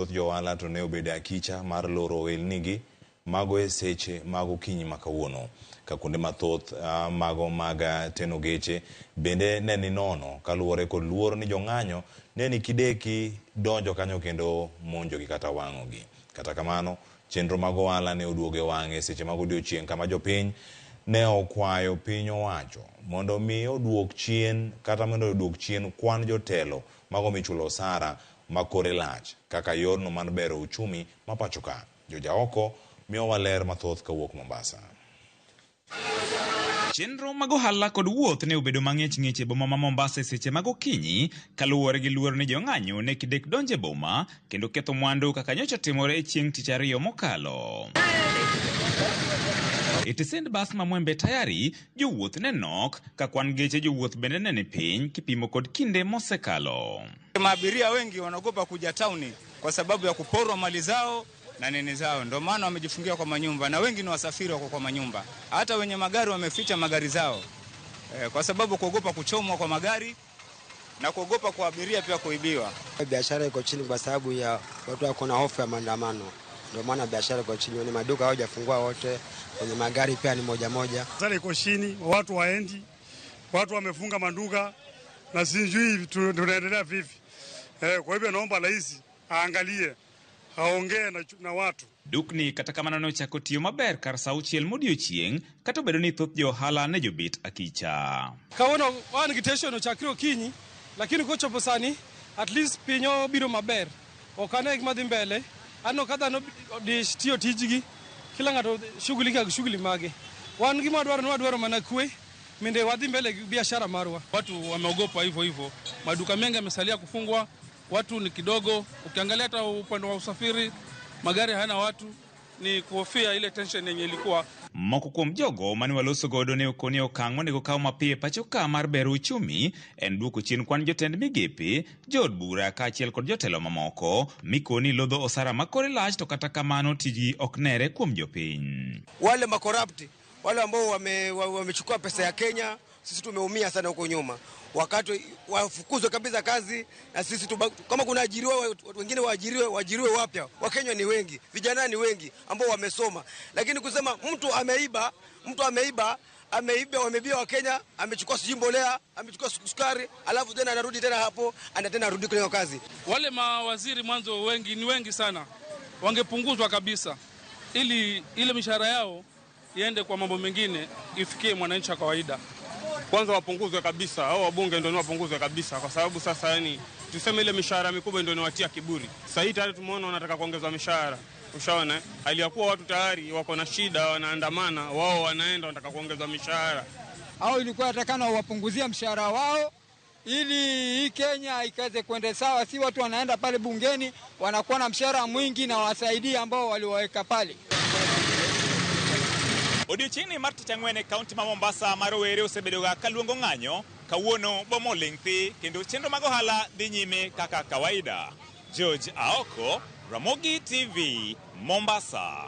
Thoth jo ohala to ne obedo e akicha mar loro ohelnigi mago e seche mag okinyi ma kawuono. Ka kuonde mathoth mago mag teno geche bende ne ni nono kaluwore kod luoro ni jong'anyo ne ni kideki donjo kanyo kendo monjogi kata wang'ogi. Kata kamano, chenro mag ohala ne oduogo e wang'e seche mag odiochieng' kama jopiny ne okwayo piny owacho mondo mi oduok chien kata mondo oduok chien kwan jotelo mago michulo osara ma kore lach kaka yorno mar bero uchumi ma pacho ka. Jojaoko miyowa ler mathoth kawuok Mombasa. Chenro mag ohala kod wuoth ne obedo mang'ich ng'ich e boma ma Mombasa e seche mag okinyi kaluwore gi luoro ni jong'anyo ne kidek donjo e boma kendo ketho mwandu kaka nyocha otimore e chieng' tich ariyo mokalo. E tesend bas ma Mwembe Tayari, jowuoth ne nok ka kwan geche jowuoth bende ne ni piny kipimo kod kinde mosekalo. Maabiria wengi wanaogopa kuja tauni kwa sababu ya kuporwa mali zao na nini zao, ndio maana wamejifungia kwa manyumba, na wengi ni wasafiri wako kwa manyumba. Hata wenye magari wameficha magari zao kwa sababu kuogopa kuchomwa kwa magari na kuogopa kwa abiria pia kuibiwa. Biashara iko chini kwa sababu ya watu wako na hofu ya maandamano, ndio maana biashara iko chini. Wenye maduka hawajafungua wote, wenye magari pia ni moja moja. Biashara iko chini, watu waendi, watu wamefunga maduka na sijui tunaendelea vipi. Kwa hivyo naomba rais aangalie, aongee na watu. Dukni kata kamano ne ochako tiyo maber kar sa auchiel modiochieng' kata obedo ni thoth jo ohala ne jobet akicha. Kawuono wan gi tension ochakre okinyi, lakini kochopo sani at least piny obiro maber. Ok ane gima dhi mbele. Aneno ka dhano odich tiyo tijgi, kila ng'ato shughulika gi shughuli mage. Wan gima wadwaro ni wadwaro mana kwe minde wadhi mbele gi biashara marwa. Watu wameogopa hivyo hivyo, maduka mengi yamesalia kufungwa, watu ni kidogo. Ukiangalia hata upande wa usafiri, magari hayana watu, ni kuhofia ile tension yenye ilikuwa. Moko kuom jogo mane waloso godo ne okoni okang' monego kaw mapiyo e pacho ka mar bero uchumi en duoko chien kwan jotend migepe, jood bura kaachiel kod jotelo mamoko mikoni lodho osara ma kore lach to kata kamano tijgi ok nere kuom jopiny. Wale macorrupt wale ambao wamechukua pesa ya Kenya, sisi tumeumia sana huko nyuma, wakati wafukuzwe kabisa kazi, na sisi kama kuna ajiriwa wengine waajiriwe, waajiriwe wapya. Wakenya ni wengi, vijana ni wengi ambao wamesoma, lakini kusema mtu ameiba, mtu ameiba, ameiba, wameibia Wakenya, amechukua sijui mbolea, amechukua sukari, alafu tena anarudi tena hapo, ana tena arudi kwenye kazi. Wale mawaziri mwanzo wengi ni wengi sana, wangepunguzwa kabisa ili ile mishahara yao iende kwa mambo mengine, ifikie mwananchi wa kawaida. Kwanza wapunguzwe kabisa, au wabunge ndio wapunguzwe kabisa, kwa sababu sasa yani tuseme ile mishahara mikubwa ndio inawatia kiburi. Sasa hii tayari tumeona wanataka kuongeza mishahara. Ushaona? Hali ya kuwa watu tayari wako na shida, wanaandamana, wao wanaenda wanataka kuongeza mishahara. Au ilikuwa inatakana wapunguzie mshahara wao ili hii Kenya ikaweze kwenda sawa, si watu wanaenda pale bungeni wanakuwa na mshahara mwingi na wasaidie ambao waliwaweka pale. Odiochieng'ni mar tich ang'wen e kaunti ma Mombasa ma rowere osebedoga kaluongo ng'anyo, kawuono boma oling' thi kendo chenro mag ohala dhi nyime kaka kawaida. George Aoko, Ramogi TV, Mombasa.